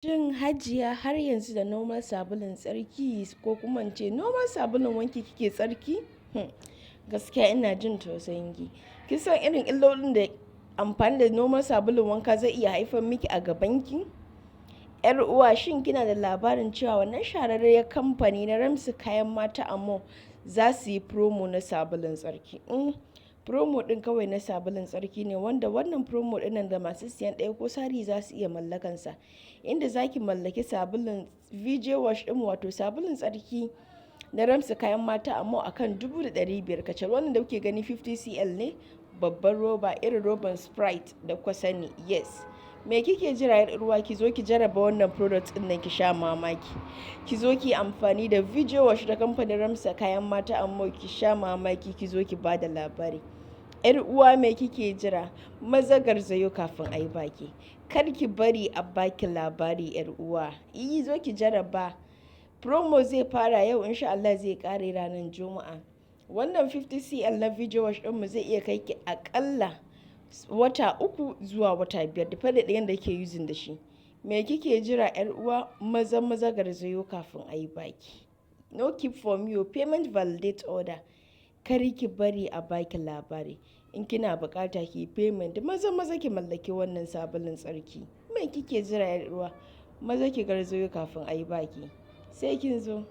Shin Hajiya, har yanzu da normal sabulun tsarki ko kuma in ce normal sabulun wanki kike tsarki? Gaskiya ina jin tausayin ki. Kin san irin illolin da amfani da normal sabulun wanka zai iya haifar miki a gabanki? 'Yar uwa, shin kina da labarin cewa wannan shahararriyar kamfani na Ramsu Kayan Mata Amo za su yi promo na sabulun tsarki? Promo ɗin kawai na sabulun tsarki ne, wanda wannan promo ɗin nan da masu siyan ɗaya ko sari za su iya mallakansa. Inda za ki mallaki sabulun VJ Wash ɗin, wato sabulun tsarki na Ramsu Kayan Mata Amo, akan 1500 kacal. Wannan da kuke gani 50 cl ne, babban roba, irin roban Sprite da kuka sani. Yes. Me kike jira, 'yar uwa? Ki zo ki jarraba wannan product ɗin nan, ki sha mamaki. Ki zo ki amfani da VJ Wash da kamfanin Ramsa Kayan Mata Amo, ki sha mamaki, ki zo ki bada labari. 'Yar uwa, me kike jira? Maza garzayo kafin a yi baki. Kar ki bari a baki labari, 'yar uwa. Iyi, zo ki jarraba. Promo zai fara yau, in sha Allah zai ƙare ranar Juma'a. Wannan 50 cl na VJ Wash ɗinmu zai iya kai ki aƙalla wata 3 zuwa wata 5, depending da yanda kike using da shi. Me kike jira, 'yar uwa? Maza maza garzayo kafin a yi baki. No keep for me o, payment validate order. Kar ki bari a baki labari. In kina buƙata, ki yi payment maza maza ki mallaki wannan sabulun tsarki. Me kike jira, 'yar uwa? Maza ki garzayo kafin a yi baki. Sai kin zo.